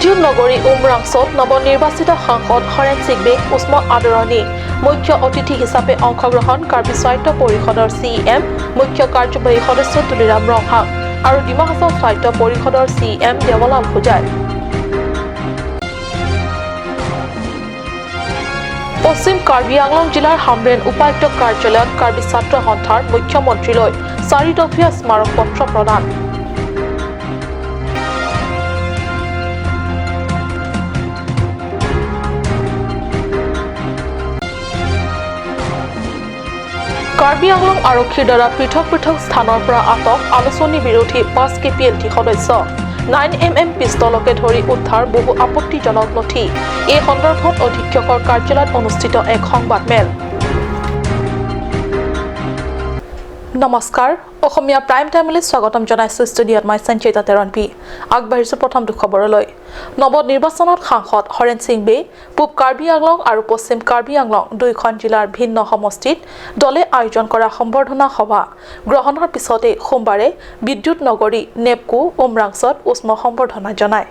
বিদ্যুৎ নগৰী উমৰাংচত নৱনিৰ্বাচিত সাংসদ হৰেণ সিংবেক উষ্ম আদৰণি। মুখ্য অতিথি হিচাপে অংশগ্ৰহণ কাৰ্বি স্বায়ত্ত পৰিষদৰ চি এম মুখ্য কাৰ্যবাহী সদস্য তুলিৰাম ৰংহাং আৰু ডিমা হাছাও স্বায়ত্ত পৰিষদৰ চি এম দেৱলাল হোজাই। পশ্চিম কাৰ্বি আংলং জিলাৰ হামৰেন উপায়ুক্ত কাৰ্যালয়ত কাৰ্বি ছাত্ৰ সন্থাৰ মুখ্যমন্ত্ৰীলৈ চাৰিদফীয়া স্মাৰকপত্ৰ প্ৰদান। কাৰ্বি আংলং আৰক্ষীৰ দ্বাৰা পৃথক পৃথক স্থানৰ পৰা আটক আলোচনী বিৰোধী 5 কেপিএলটি সদস্য। 9 mm পিষ্টলকে ধৰি উদ্ধাৰ বহু আপত্তিজনক নথি। এই সন্দৰ্ভত অধীক্ষকৰ কাৰ্যালয়ত অনুষ্ঠিত এক সংবাদমেল। নমস্কাৰ, অসমীয়া প্ৰাইম টাইমলৈ স্বাগতম জনাইছো। ষ্টুডিঅ'ত মই সঞ্চিতা তেৰণপি। আগবাঢ়িছো প্ৰথমটো খবৰলৈ। নৱনিৰ্বাচনত সাংসদ হৰেণ সিং বে পূব কাৰ্বি আংলং আৰু পশ্চিম কাৰ্বি আংলং দুয়োখন জিলাৰ ভিন্ন সমষ্টিত দলে আয়োজন কৰা সম্বৰ্ধনা সভা গ্ৰহণৰ পিছতেই সোমবাৰে বিদ্যুৎ নগৰী নেপকো উমৰাংচত উষ্ম সম্বৰ্ধনা জনায়।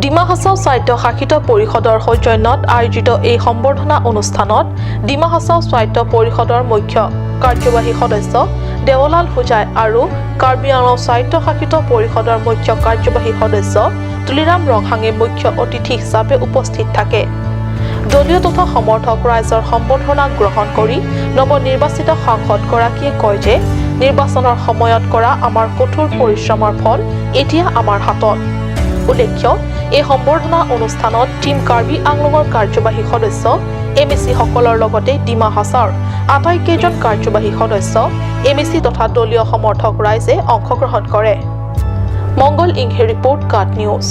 ডিমা হাছাও স্বায়ত্ত শাসিত পৰিষদৰ সৌজন্যত আয়োজিত এই সম্বৰ্ধনা অনুষ্ঠানত ডিমা হাছাও স্বায়ত্ত পৰিষদৰ মুখ্য কাৰ্যবাহী সদস্য দেৱলাল হোজাই আৰু কাৰ্বি আংলং স্বায়ত্তশাসিত পৰিষদৰ মুখ্য কাৰ্যবাহী সদস্য তুলিৰাম ৰংহাঙে মুখ্য অতিথি হিচাপে উপস্থিত থাকে। দলীয় তথা সমৰ্থক ৰাইজৰ সম্বৰ্ধনা গ্ৰহণ কৰি নৱনিৰ্বাচিত সাংসদগৰাকীয়ে কয় যে নিৰ্বাচনৰ সময়ত কৰা আমাৰ কঠোৰ পৰিশ্ৰমৰ ফল এতিয়া আমাৰ হাতত। উল্লেখ্য, এই সম্বৰ্ধনা অনুষ্ঠানত টীম কাৰ্বি আংলঙৰ কাৰ্যবাহী সদস্য, এম ই চিসকলৰ লগতে ডিমা হাছাওৰ আটাইকেইজন কাৰ্যবাহী সদস্য, এম ই চি তথা দলীয় সমৰ্থক ৰাইজে অংশগ্ৰহণ কৰে। মংগল ইংহে ৰিপৰ্ট, কাট নিউজ।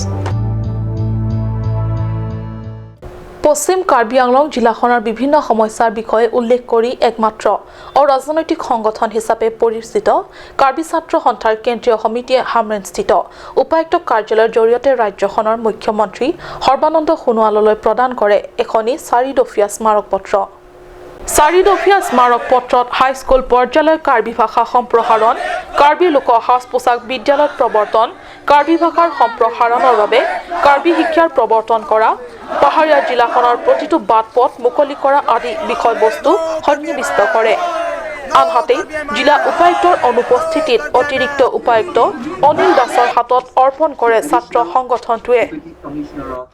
পশ্চিম কাৰ্বি আংলং জিলাখনৰ বিভিন্ন সমস্যাৰ বিষয়ে উল্লেখ কৰি একমাত্ৰ অৰাজনৈতিক সংগঠন হিচাপে পৰিচিত কাৰ্বি ছাত্ৰ সন্থাৰ কেন্দ্ৰীয় সমিতিয়ে হামৰেনস্থিত উপায়ুক্ত কাৰ্যালয়ৰ জৰিয়তে ৰাজ্যখনৰ মুখ্যমন্ত্ৰী সৰ্বানন্দ সোণোৱাললৈ প্ৰদান কৰে এখনি চাৰিদফীয়া স্মাৰকপত্ৰ। চাৰিদফীয়া স্মাৰক পত্ৰত হাইস্কুল পৰ্যায়লৈ কাৰ্বি ভাষা সম্প্ৰসাৰণ, কাৰ্বি লোক সাজ পোছাক বিদ্যালয়ত প্ৰৱৰ্তন, কাৰ্বি ভাষাৰ সম্প্ৰসাৰণৰ বাবে কাৰ্বি শিক্ষাৰ প্ৰৱৰ্তন কৰা, পাহাৰীয়া জিলাখনৰ প্ৰতিটো বাট পথ মুকলি কৰা আদি বিষয়বস্তু সন্নিৱিষ্ট কৰে। আনহাতে জিলা উপায়ুক্তৰ অনুপস্থিতিত অতিৰিক্ত উপায়ুক্ত অনিল দাসৰ হাতত অৰ্পণ কৰে ছাত্ৰ সংগঠনটোৱে। Commissioner of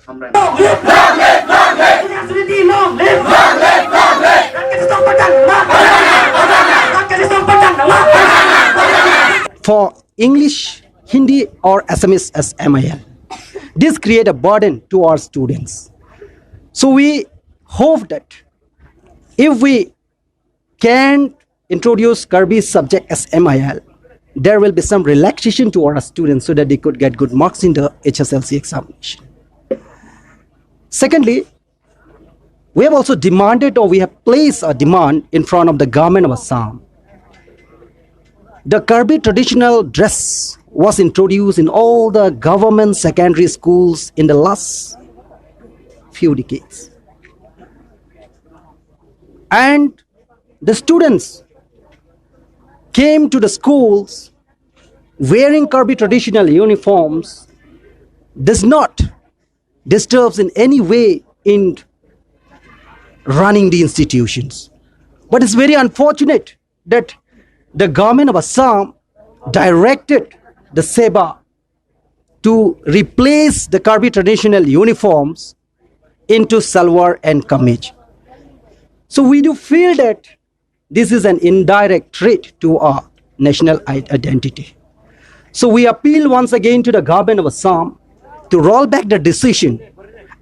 Hamren. Long live! Long live! Long live! For English, Hindi, or Assamese as MIL. This create a burden to our students. So we hope that if we can introduce Karbi subject as MIL, there will be some relaxation to our students so that they could get good marks in the HSLC examination. Secondly, we have also demanded, or we have placed a demand in front of the government of Assam. The Karbi traditional dress was introduced in all the government secondary schools in the last few decades. And the students came to the schools wearing Karbi traditional uniforms does not disturbs in any way in running the institutions. But it's very unfortunate that the government of Assam directed the SEBA to replace the Karbi traditional uniforms into salwar and kamij. So we do feel that this is an indirect threat to our national identity. So we appeal once again to the government of Assam to roll back the decision,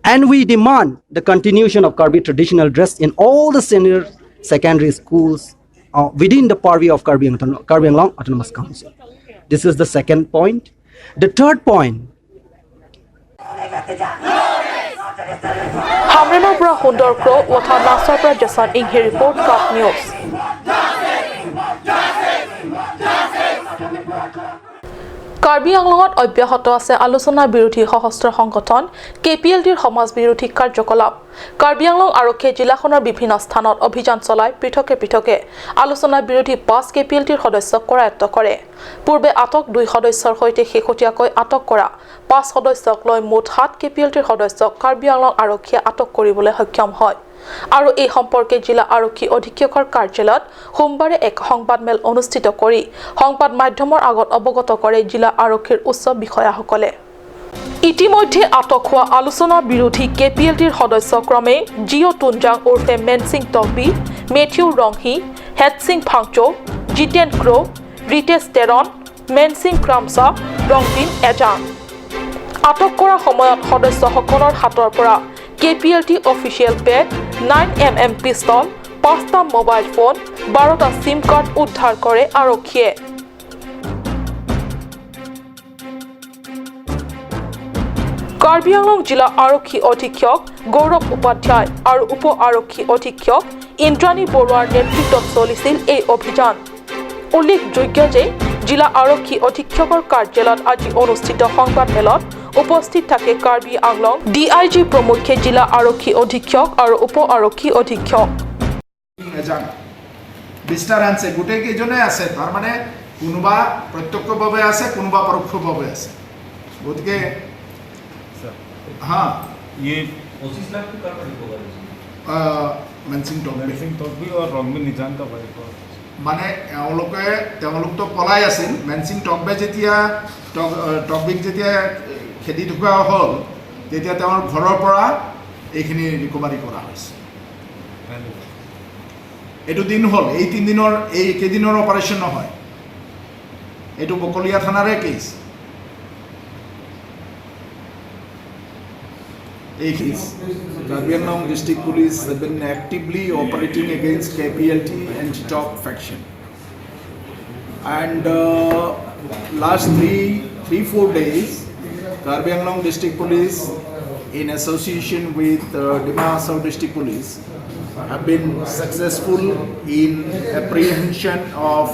and we demand the continuation of Karbi traditional dress in all the senior secondary schools within the purview of Karbi Anglong Autonomous Council. This is the second point. The third point, হামৰেনৰ পৰা সুন্দৰ ক্ৰ' ৱাথা নাচৰ পৰা জছান ইংহে report, কাট news. Karbi আংলঙত অব্যাহত আছে আলোচনা বিৰোধী সশস্ত্ৰ সংগঠন কেপিএলটিৰ সমাজ বিৰোধী কাৰ্যকলাপ। কাৰ্বি আংলং আৰক্ষীয়ে জিলাখনৰ বিভিন্ন স্থানত অভিযান চলাই পৃথকে পৃথকে আলোচনা বিৰোধী 5 কেপিএলটিৰ সদস্যক কৰায়ত্ব কৰে। পূৰ্বে আটক 2 সদস্যৰ সৈতে শেহতীয়াকৈ আটক কৰা 5 সদস্যক লৈ মুঠ 7 কেপিএলটিৰ সদস্যক কাৰ্বি আংলং আৰক্ষীয়ে আটক কৰিবলৈ সক্ষম হয়। আৰু এই সম্পৰ্কে জিলা আৰক্ষী অধীক্ষকৰ কাৰ্যালয়ত সোমবাৰে এক সংবাদমেল অনুষ্ঠিত কৰি সংবাদ মাধ্যমৰ আগত অৱগত কৰে জিলা আৰক্ষীৰ উচ্চ বিষয়াসকলে। ইতিমধ্যে আটক হোৱা আলোচনা বিৰোধী কেপিএলটিৰ সদস্য ক্ৰমে জিঅ' টুনজাং ওৰফে মেনসিং টকবি, মেথিউ ৰংহি, হেডসিং ফাংচৌ, জিতেন ক্ৰ', ৰিতেশ টেৰন, মেনসিং ক্ৰামচা, ৰংবিন এজাং। আটক কৰাৰ সময়ত সদস্যসকলৰ হাতৰ পৰা KPLT official pad, 9 mm pistol, 5টা মোবাইল ফোন, 12টা চিম কাৰ্ড উদ্ধাৰ কৰে আৰক্ষীয়ে। কাৰ্বি আংলং জিলা আৰক্ষী অধীক্ষক গৌৰৱ উপাধ্যায় আৰু উপ আৰক্ষী অধীক্ষক ইন্দ্ৰাণী বৰুৱাৰ নেতৃত্বত চলিছিল এই অভিযান। উল্লেখযোগ্য যে জিলা আৰক্ষী অধীক্ষকৰ কাৰ্যালয়ত আজি অনুষ্ঠিত সংবাদমেলত উপস্থিত থাকে কাৰ্বি আংলং ডিআইজি প্ৰমুখ্যে জিলা আৰক্ষী অধীক্ষক আৰু উপ আৰক্ষী অধীক্ষক। এজাং বিস্তাৰ আনছে, গোটেই কেইজনে আছে। তাৰমানে কোনোবা প্ৰত্যক্ষভাৱে আছে, কোনোবা পৰোক্ষভাৱে আছে। গতিকে হা। ये 25 लाख तो কাৰ পাৰিব? মেনচিং টকবি। सिंह तोकबी और रोंगबिन निजान का পাৰিব। মানে তেওঁলোকতো পলাই আছিল। মেনচিং টকবে যেতিয়া টকবিক যেতিয়া খেদি থকা হ'ল, তেতিয়া তেওঁৰ ঘৰৰ পৰা এইখিনি ৰিকভাৰী কৰা হৈছে। এইটো দিন হ'ল, এই 3 দিনৰ, এই কেইদিনৰ অপাৰেশ্যন নহয়। এইটো বকলীয়া থানাৰে কেছ এই case. Karbi Anglong District Police have been actively operating against KPLT and top faction. And last 3, 4 days, Karbi Anglong District Police, in association with Dima Hasao District Police, have been successful in apprehension of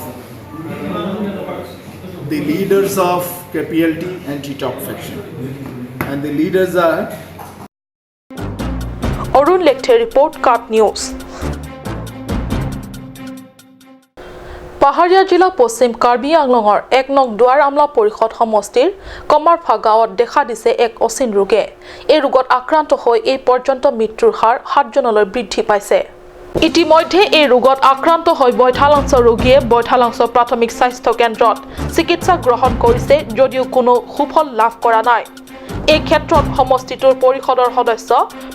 the leaders of KPLT and T-Top faction. And the leaders are Arun লেখথে report, cup news. পাহাৰীয়া জিলা পশ্চিম কাৰ্বি আংলঙৰ 1 নং দুৱাৰ আমলা পৰিষদ সমষ্টিৰ কমাৰফা গাঁৱত দেখা দিছে এক অচিন ৰোগে। এই ৰোগত আক্ৰান্ত হৈ এই পৰ্যন্ত মৃত্যুৰ হাৰ 7জনলৈ বৃদ্ধি পাইছে। ইতিমধ্যে এই ৰোগত আক্ৰান্ত হৈ বৈঠালাংছ ৰোগীয়ে বৈঠালাংছ প্ৰাথমিক স্বাস্থ্য কেন্দ্ৰত চিকিৎসা গ্ৰহণ কৰিছে যদিও কোনো সুফল লাভ কৰা নাই। এই ক্ষেত্ৰত সমষ্টিটোৰ পৰিষদৰ সদস্য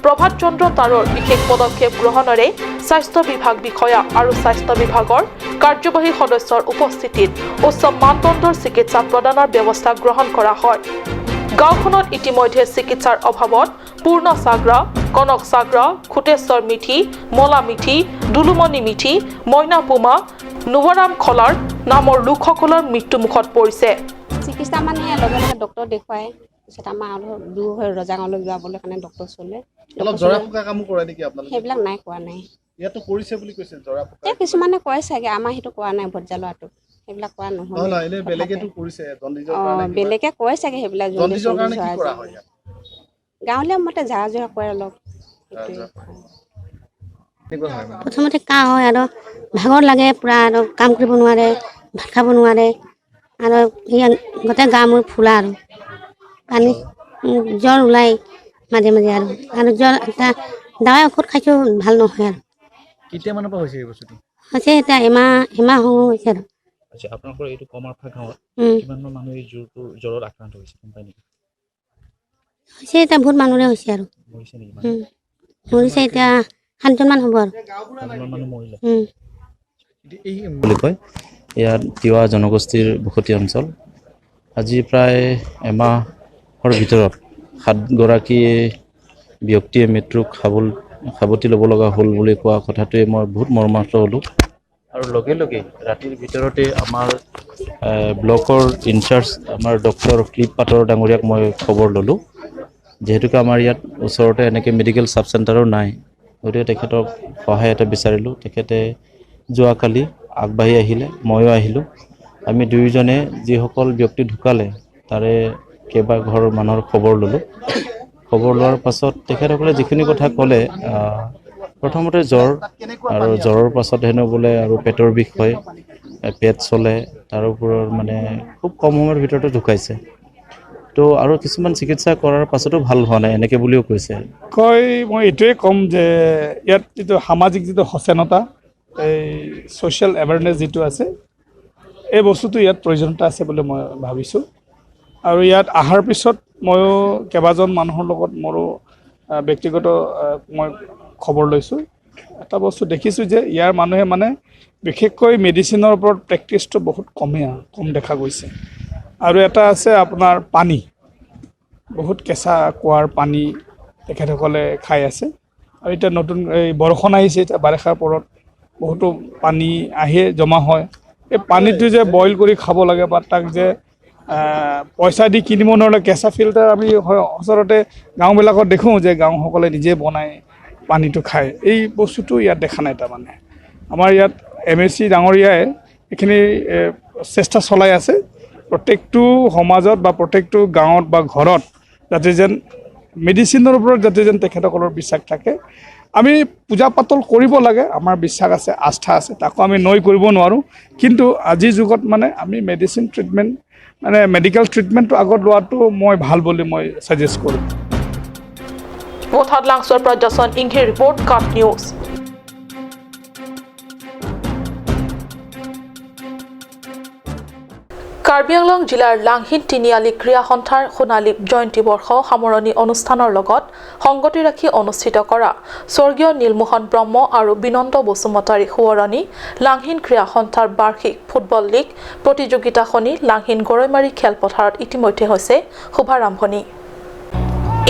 প্ৰভাত চন্দ্ৰ তাৰৰ বিশেষ পদক্ষেপ গ্ৰহণেৰে স্বাস্থ্য বিভাগ বিষয়া আৰু স্বাস্থ্য বিভাগৰ কাৰ্যবাহী সদস্যৰ উপস্থিতিত উচ্চ মানদণ্ডৰ চিকিৎসা প্ৰদানৰ ব্যৱস্থা গ্ৰহণ কৰা হয়। গাঁওখনত ইতিমধ্যে চিকিৎসাৰ অভাৱত পূৰ্ণ চাগ্ৰা, কনক চাগ্ৰা, খুটেশ্বৰ মিঠি, মলা মিঠি, দুলুমণি মিঠি, মইনা পুমা, নুৱাৰাম খলাৰ নামৰ লোকসকলৰ মৃত্যুমুখত পৰিছে। চিকিৎসা মানে লগে লগে ডক্তৰ দেখুৱাই, পিছত আমাৰ অলপ দূৰ হৈ ৰজাগাঁৱলৈ যাবলৈ কাৰণে ডক্তৰ চলে। অলপ জৰা ফুকা কামো কৰে নেকি আপোনালোকে? সেইবিলাক নাই কোৱা নাই। ইয়াতো কৰিছে বুলি কৈছে, জৰা ফুকা। এই কিছুমানে কয় চাগে, আমাৰ সেইটো কোৱা নাই। ভোট জ্বলোৱাটো সেইবিলাক কোৱা নহয়। নহয় নহয়, এনেই বেলেগেতো কৰিছে জণ্ডিজৰ কাৰণে কিবা। বেলেগে কয় চাগে সেইবিলাক। জণ্ডিচ জণ্ডিজৰ কাৰণে চণ্ডিচ কি হোৱা কৰা যায়। হয় ইয়াত? গাঁৱলীয়া মতে ঝাৰা জোৰা কৰে অলপ, সেইটোৱে। জোৰা কৰে। এনেকুৱা হয় মানে। প্ৰথমতে কাহ হয় আৰু ভাগৰ লাগে পূৰা আৰু কাম কৰিব নোৱাৰে, ভাত খাব নোৱাৰে আৰু সেয়া গোটেই গা মূৰ ফুলা আৰু পানী জ্বৰ ওলায় মাজে মাজে আৰু আৰু জ্বৰ এটা দাৱাই ঔষধ খাইছোঁ, ভাল নহয় আৰু। কেতিয়া মানৰ পৰা হৈছে এই বস্তুটো? হৈছে এতিয়া এমাহ এমাহ হৈছে আৰু। আচ্ছা, আপোনালোকৰ এইটো কমাৰফা গাঁৱত কিমানমান মানুহ এই জ্বৰত আক্ৰান্ত হৈছে, গম পাই নেকি? হৈছে এতিয়া বহুত মানুহৰে হৈছে আৰু। মৰিছে নেকি মানুহ? মৰিছে, এতিয়া 7জনমান হ'ব আৰু। 7জনমান মানুহ মৰিলে? উম। এই বুলি কয়। ইয়াত তিৱা জনগোষ্ঠীৰ বসতি অঞ্চল। আজি প্ৰায় এমাহৰ ভিতৰত 7গৰাকী ব্যক্তিয়ে মৃত্যুক সাৱটি ল'ব লগা হ'ল বুলি কোৱা কথাটোৱে মই বহুত মৰ্মাহত হ'লোঁ। আৰু লগে লগে ৰাতিৰ ভিতৰতে আমাৰ ব্লকৰ ইনচাৰ্জ আমাৰ ডক্টৰ ক্লিপ পাটৰ ডাঙৰীয়াক মই খবৰ ল'লোঁ। যিহেতুকে আমাৰ ইয়াত ওচৰতে এনেকৈ মেডিকেল চাব চেণ্টাৰো নাই, গতিকে তেখেতক সহায় এটা বিচাৰিলোঁ। তেখেতে যোৱাকালি আগবাঢ়ি আহিলে, ময়ো আহিলোঁ। আমি দুয়োজনে যিসকল ব্যক্তি ঢুকালে তাৰে কেইবাঘৰ মানুহৰ খবৰ ল'লোঁ। খবৰ লোৱাৰ পাছত তেখেতসকলে যিখিনি কথা ক'লে, প্ৰথমতে জ্বৰ আৰু জ্বৰৰ পাছত হেনো বোলে আৰু পেটৰ বিষ হয়, পেট চলে, তাৰ ওপৰত মানে খুব কম সময়ৰ ভিতৰতে ঢুকাইছে। তো আৰু কিছুমান চিকিৎসা কৰাৰ পাছতো ভাল হোৱা নাই এনেকৈ বুলিও কৈছে। মই এইটোৱে ক'ম যে ইয়াত যিটো সামাজিক যিটো সচেতনতা, এই ছ'চিয়েল এৱেৰনেছ যিটো আছে, এই বস্তুটো ইয়াত প্ৰয়োজনীয়তা আছে বুলি মই ভাবিছোঁ। আৰু ইয়াত অহাৰ পিছত ময়ো কেইবাজন মানুহৰ লগত মোৰো ব্যক্তিগত মই খবৰ লৈছোঁ। এটা বস্তু দেখিছোঁ যে ইয়াৰ মানুহে মানে বিশেষকৈ মেডিচিনৰ ওপৰত প্ৰেক্টিচটো বহুত কম দেখা গৈছে। আৰু এটা আছে আপোনাৰ পানী, বহুত কেঁচা কুঁৱাৰ পানী তেখেতসকলে খাই আছে। আৰু এতিয়া নতুন এই বৰষুণ আহিছে, এতিয়া বাৰিষাৰ পৰত বহুতো পানী আহিয়ে জমা হয়। এই পানীটো যে বইল কৰি খাব লাগে বা তাক যে পইচা দি কিনিব নোৱাৰিলে কেঁচা ফিল্টাৰ আমি সচৰাচৰতে গাঁওবিলাকত দেখোঁ যে গাঁওসকলে নিজে বনাই পানীটো খায়। এই বস্তুটো ইয়াত দেখা নাই। তাৰমানে আমাৰ ইয়াত MAC ডাঙৰীয়াই এইখিনি চেষ্টা চলাই আছে প্ৰত্যেকটো সমাজত বা প্ৰত্যেকটো গাঁৱত বা ঘৰত যাতে যেন মেডিচিনৰ ওপৰত যাতে যেন তেখেতসকলৰ বিশ্বাস থাকে। আমি পূজা পাতল কৰিব লাগে, আমাৰ বিশ্বাস আছে, আস্থা আছে, তাকো আমি নৈ কৰিব নোৱাৰোঁ। কিন্তু আজিৰ যুগত মানে আমি মেডিচিন ট্ৰিটমেণ্ট মানে মেডিকেল ট্ৰিটমেণ্টটো আগত লোৱাটো মই ভাল বুলি মই ছাজেষ্ট কৰোঁ। লাংচৰ পৰা যশন ইংহিৰ ৰিপৰ্ট, কাট নিউজ। কাৰ্বি আংলং জিলাৰ লাংহিন তিনিআলি ক্ৰীড়া সন্থাৰ সোণালী জয়ন্তী বৰ্ষ সামৰণি অনুষ্ঠানৰ লগত সংগতি ৰাখি অনুষ্ঠিত কৰা স্বৰ্গীয় নীলমোহন ব্ৰহ্ম আৰু বিনন্দ বসুমতাৰী সোঁৱৰণী লাংহিন ক্ৰীড়া সন্থাৰ বাৰ্ষিক ফুটবল লীগ প্ৰতিযোগিতাখনি লাংহিন গৰৈমাৰী খেলপথাৰত ইতিমধ্যে হৈছে শুভাৰম্ভণি।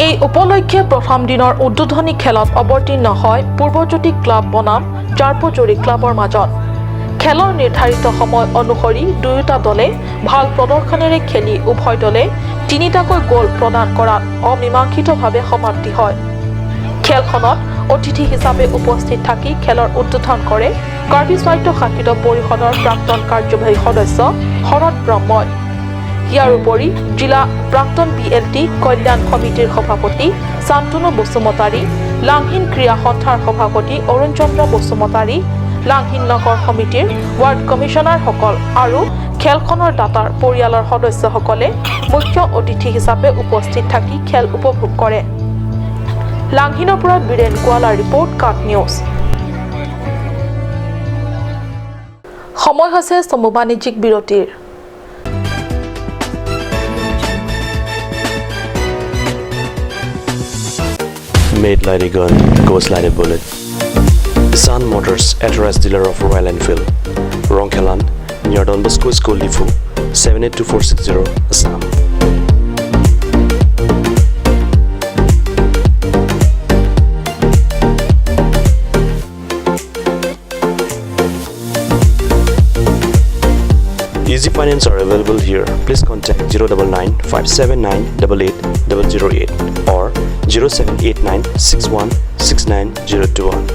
এই উপলক্ষে প্ৰথম দিনৰ উদ্বোধনী খেলত অৱতীৰ্ণ হয় পূৰ্বজ্যোতি ক্লাব বনাম জাৰ্পজুৰি ক্লাবৰ মাজত। খেলৰ নিৰ্ধাৰিত সময় অনুসৰি দুয়োটা দলে ভাল প্ৰদৰ্শনেৰে খেলি উভয় দলে তিনিটাকৈ গ'ল প্ৰদান কৰাত অমীমাংসিতভাৱে সমাপ্তি হয়। খেলখনত অতিথি হিচাপে উপস্থিত থাকি খেলৰ উদ্বোধন কৰে কাৰ্বি স্বায়ত্তশাসিত পৰিষদৰ প্ৰাক্তন কাৰ্যবাহী সদস্য শৰৎ ব্ৰহ্মই। ইয়াৰ উপৰি জিলা প্ৰাক্তন BLT কল্যাণ সমিতিৰ সভাপতি শান্তনু বসুমতাৰী, লাংহিন ক্ৰীড়া সন্থাৰ সভাপতি অৰুণ চন্দ্ৰ বসুমতাৰী, লাংহিন নগৰ সমিতিৰ ৱাৰ্ড কমিছনাৰসকল আৰু খেলখনৰ দাতাৰ পৰিয়ালৰ সদস্যসকলে মুখ্য অতিথি হিচাপে উপস্থিত থাকি খেল উপভোগ কৰে। লাংহিনৰ পৰা বীৰেণ গোৱালাৰ ৰিপৰ্ট, কাট নিউজ। সময় হৈছে চমু বাণিজ্যিক বিৰতিৰ। Made like a gun, goes like a bullet. Sun Motors, authorized dealer of Royal Enfield, Rongkhelan, near Don Bosco School, Lifu, 782460, Assam. Easy finance are available here. Please contact 099 579 88 008 or 0789 61 69 021.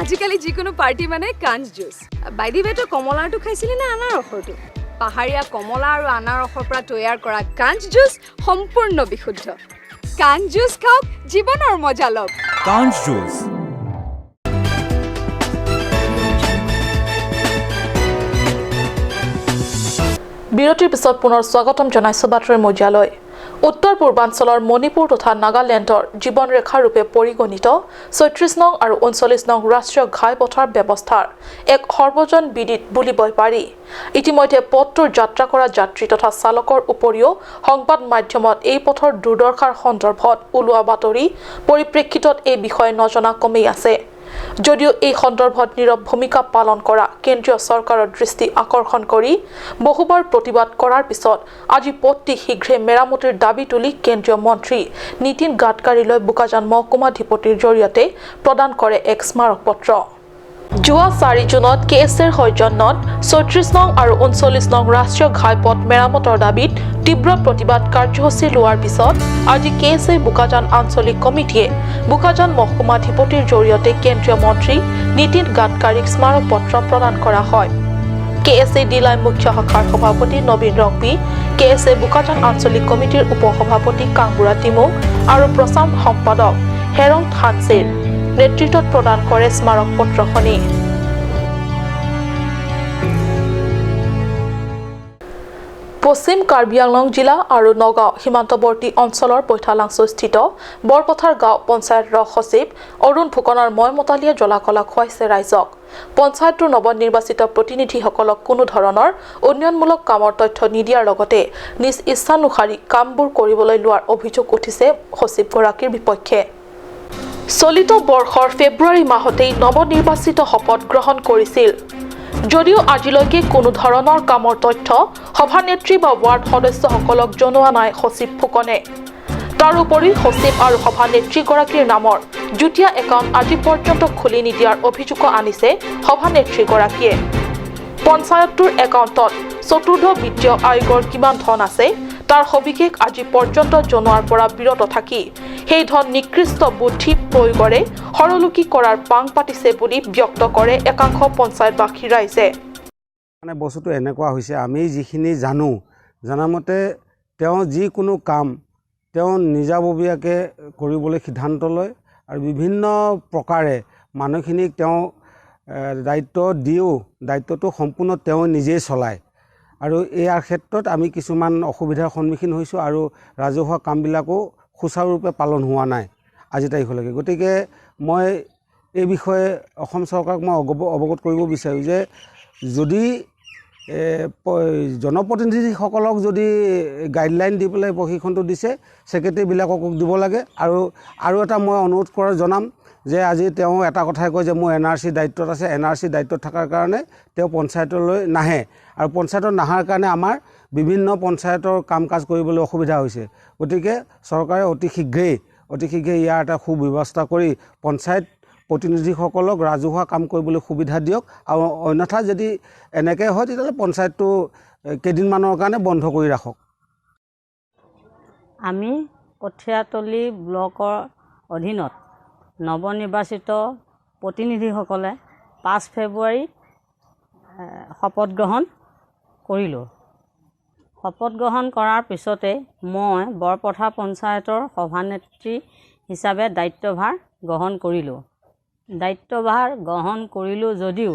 আজিকালি যিকোনো party মানে কাঞ্চ juice. By the ৱে, তই কমলাৰটো খাইছিলি নে আনাৰসৰটো? পাহাৰীয়া কমলা আৰু আনাৰসৰ পৰা তৈয়াৰ কৰা কাঞ্চ জুচ সম্পূৰ্ণ বিশুদ্ধ। কাঞ্চ জুচ খাওক, জীৱনৰ মজা লওক। কাঞ্চ জুচ। বিৰতিৰ পিছত পুনৰ স্বাগতম জনাইছো বাতৰি মজিয়ালৈ। উত্তৰ পূৰ্বাঞ্চলৰ মণিপুৰ তথা নাগালেণ্ডৰ জীৱনৰেখা ৰূপে পৰিগণিত 36 নং আৰু 39 নং ৰাষ্ট্ৰীয় ঘাইপথৰ ব্যৱস্থাৰ এক সৰ্বজন বিদিত বুলিবই পাৰি। ইতিমধ্যে পথটোৰ যাত্ৰা কৰা যাত্ৰী তথা চালকৰ উপৰিও সংবাদ মাধ্যমত এই পথৰ দুৰ্দশাৰ সন্দৰ্ভত ওলোৱা বাতৰি পৰিপ্ৰেক্ষিতত এই বিষয়ে নজনা কমেই আছে যদিও এই সন্দৰ্ভত নীৰৱ ভূমিকা পালন কৰা কেন্দ্ৰীয় চৰকাৰৰ দৃষ্টি আকৰ্ষণ কৰি বহুবাৰ প্ৰতিবাদ কৰাৰ পিছত আজি পথটি শীঘ্ৰে মেৰামতিৰ দাবী তুলি কেন্দ্ৰীয় মন্ত্ৰী নীতিন গাডকাৰীলৈ বোকাজান মহকুমাধিপতিৰ জৰিয়তে প্ৰদান কৰে এক স্মাৰকপত্ৰ। যোৱা 4 জুনত কে এছ এৰ সৌজন্যত 36 নং আৰু 39 নং ৰাষ্ট্ৰীয় ঘাইপথ মেৰামতৰ দাবীত তীব্ৰ প্ৰতিবাদ কাৰ্যসূচী লোৱাৰ পিছত আজি কে এছ এ বোকাজান আঞ্চলিক কমিটিয়ে বোকাজান মহকুমাধিপতিৰ জৰিয়তে কেন্দ্ৰীয় মন্ত্ৰী নীতিন গাডকাৰীক স্মাৰকপত্ৰ প্ৰদান কৰা হয়। কে এছ এ ডিলাই মুখ্য শাখাৰ সভাপতি Nabin Rongpi, K S A Bokajan আঞ্চলিক কমিটিৰ উপ সভাপতি কাংবুৰা তিমুং আৰু প্ৰচাৰ সম্পাদক হেৰং থানছেৰ নেতৃত্বত প্ৰদান কৰে স্মাৰকপত্ৰখনি। পশ্চিম কাৰ্বি আংলং জিলা আৰু নগাঁও সীমান্তৱৰ্তী অঞ্চলৰ বৈঠালাংছুস্থিত বৰপথাৰ গাঁও পঞ্চায়তৰ সচিব অৰুণ ফুকনৰ ময়মতালিয়ে জ্বলাকলা খুৱাইছে ৰাইজক। পঞ্চায়তটোৰ নৱনিৰ্বাচিত প্ৰতিনিধিসকলক কোনো ধৰণৰ উন্নয়নমূলক কামৰ তথ্য নিদিয়াৰ লগতে নিজ ইচ্ছানুসাৰী কামবোৰ কৰিবলৈ লোৱাৰ অভিযোগ উঠিছে সচিবগৰাকীৰ বিপক্ষে। চলিত বৰ্ষৰ ফেব্ৰুৱাৰী মাহতেই নৱনিৰ্বাচিত শপত গ্ৰহণ কৰিছিল যদিও আজিলৈকে কোনো ধৰণৰ কামৰ তথ্য সভানেত্ৰী বা ৱাৰ্ড সদস্যসকলক জনোৱা নাই সচিব ফুকনে। তাৰোপৰি সচিব আৰু সভানেত্ৰীগৰাকীৰ নামৰ যুটীয়া একাউণ্ট আজি পৰ্যন্ত খুলি নিদিয়াৰ অভিযোগো আনিছে সভানেত্ৰীগৰাকীয়ে। পঞ্চায়তটোৰ একাউণ্টত চতুৰ্থ বিত্তীয় আয়োগৰ কিমান ধন আছে তাৰ সবিশেষ আজি পৰ্যন্ত জনোৱাৰ পৰা বিৰত থাকি সেই ধন নিকৃষ্ট বুদ্ধি প্ৰয়োগেৰে সৰলুকি কৰাৰ পাং পাতিছে বুলি ব্যক্ত কৰে একাংশ পঞ্চায়তবাসী ৰাইজে। মানে বস্তুটো এনেকুৱা হৈছে, আমি যিখিনি জানো জনামতে তেওঁ যিকোনো কাম তেওঁ নিজাববীয়াকৈ কৰিবলৈ সিদ্ধান্ত লয় আৰু বিভিন্ন প্ৰকাৰে মানুহখিনিক তেওঁ দায়িত্ব দিও দায়িত্বটো সম্পূৰ্ণ তেওঁ নিজেই চলায় আৰু ইয়াৰ ক্ষেত্ৰত আমি কিছুমান অসুবিধাৰ সন্মুখীন হৈছোঁ আৰু ৰাজহুৱা কামবিলাকো সুচাৰুৰূপে পালন হোৱা নাই আজি তাৰিখলৈকে। গতিকে মই এই বিষয়ে অসম চৰকাৰক মই অৱগত কৰিব বিচাৰোঁ যে যদি জনপ্ৰতিনিধিসকলক যদি গাইডলাইন দি পেলাই প্ৰশিক্ষণটো দিছে, ছেক্ৰেটেৰীবিলাকক দিব লাগে। আৰু আৰু এটা মই অনুৰোধ কৰা জনাম যে আজি তেওঁ এটা কথাই কয় যে মোৰ এন আৰ চি দায়িত্বত আছে, এন আৰ চি দায়িত্বত থকাৰ কাৰণে তেওঁ পঞ্চায়তলৈ নাহে আৰু পঞ্চায়তত নাহাৰ কাৰণে আমাৰ বিভিন্ন পঞ্চায়তৰ কাম কাজ কৰিবলৈ অসুবিধা হৈছে। গতিকে চৰকাৰে অতি শীঘ্ৰেই ইয়াৰ এটা সুব্যৱস্থা কৰি পঞ্চায়ত প্ৰতিনিধিসকলক ৰাজহুৱা কাম কৰিবলৈ সুবিধা দিয়ক আৰু অন্যথা যদি এনেকৈ হয় তেতিয়াহ'লে পঞ্চায়তটো কেইদিনমানৰ কাৰণে বন্ধ কৰি ৰাখক। আমি কঠীয়াতলী ব্লকৰ অধীনত নৱনিৰ্বাচিত প্ৰতিনিধিসকলে 5 ফেব্ৰুৱাৰীত শপত গ্ৰহণ কৰিলোঁ। শপত গ্ৰহণ কৰাৰ পিছতে মই বৰপথাৰ পঞ্চায়তৰ সভানেত্ৰী হিচাপে দায়িত্বভাৰ গ্ৰহণ কৰিলোঁ। দায়িত্বভাৰ গ্ৰহণ কৰিলোঁ যদিও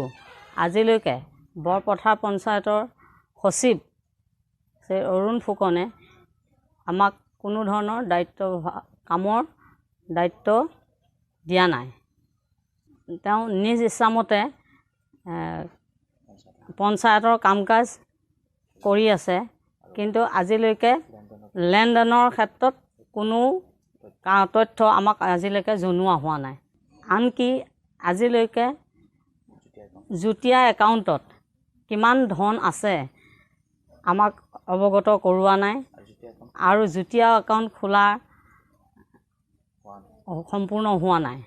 আজিলৈকে বৰপথাৰ পঞ্চায়তৰ সচিব শ্ৰী অৰুণ ফুকনে আমাক কোনো ধৰণৰ দায়িত্ব কামৰ দায়িত্ব দিয়া নাই। তেওঁ নিজ ইচ্ছামতে পঞ্চায়তৰ কাম কাজ কৰি আছে, কিন্তু আজিলৈকে লেনদেনৰ ক্ষেত্ৰত কোনো তথ্য আমাক আজিলৈকে জনোৱা হোৱা নাই। আনকি আজিলৈকে যুটীয়া একাউণ্টত কিমান ধন আছে আমাক অৱগত কৰোৱা নাই আৰু যুটীয়া একাউণ্ট খোলা সম্পূৰ্ণ হোৱা নাই।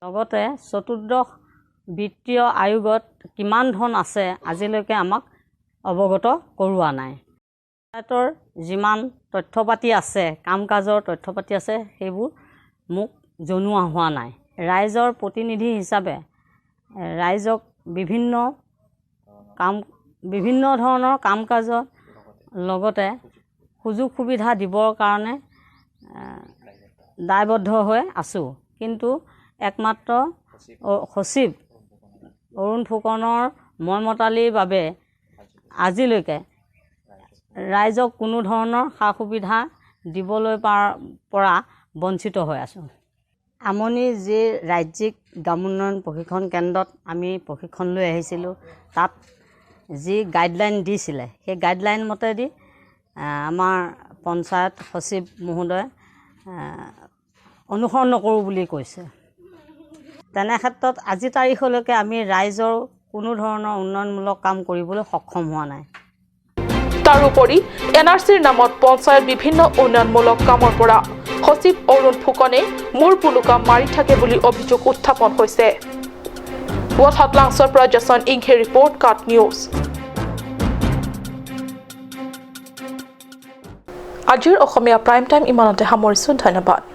লগতে চতুৰ্দশ বিত্তীয় আয়োগত কিমান ধন আছে আজিলৈকে আমাক অৱগত কৰোৱা নাই। পঞ্চায়তৰ যিমান তথ্য পাতি আছে, কাম কাজৰ তথ্য পাতি আছে, সেইবোৰ মোক জনোৱা হোৱা নাই। ৰাইজৰ প্ৰতিনিধি হিচাপে ৰাইজক বিভিন্ন ধৰণৰ কাম কাজৰ লগতে সুযোগ সুবিধা দিবৰ কাৰণে দায়বদ্ধ হৈ আছোঁ, কিন্তু একমাত্ৰ সচিব অৰুণ ফুকনৰ মইমতালিৰ বাবে আজিলৈকে ৰাইজক কোনো ধৰণৰ সা সুবিধা দিবলৈ পৰা বঞ্চিত হৈ আছোঁ। আমনি যি ৰাজ্যিক গ্ৰামোন্নয়ন প্ৰশিক্ষণ কেন্দ্ৰত আমি প্ৰশিক্ষণ লৈ আহিছিলোঁ, তাত যি গাইডলাইন দিছিলে সেই গাইডলাইন মতেদি আমাৰ পঞ্চায়ত সচিব মহোদয়ে অনুসৰণ নকৰোঁ বুলি কৈছে। তেনে ক্ষেত্ৰত আজি তাৰিখলৈকে আমি ৰাইজৰ কোনো ধৰণৰ উন্নয়নমূলক কাম কৰিবলৈ সক্ষম হোৱা নাই। তাৰোপৰি এন আৰ চিৰ নামত পঞ্চায়ত বিভিন্ন উন্নয়নমূলক কামৰ পৰা সচিব অৰুণ ফুকনে মূৰ পোলোকা মাৰি থাকে বুলি অভিযোগ উত্থাপন হৈছে। ৱাথাটলাংছৰ পৰা জছন ইংহে ৰিপৰ্ট, কাট নিউজ। আজিৰ অসমীয়া প্ৰাইম টাইম ইমানতে সামৰিছোঁ। ধন্যবাদ।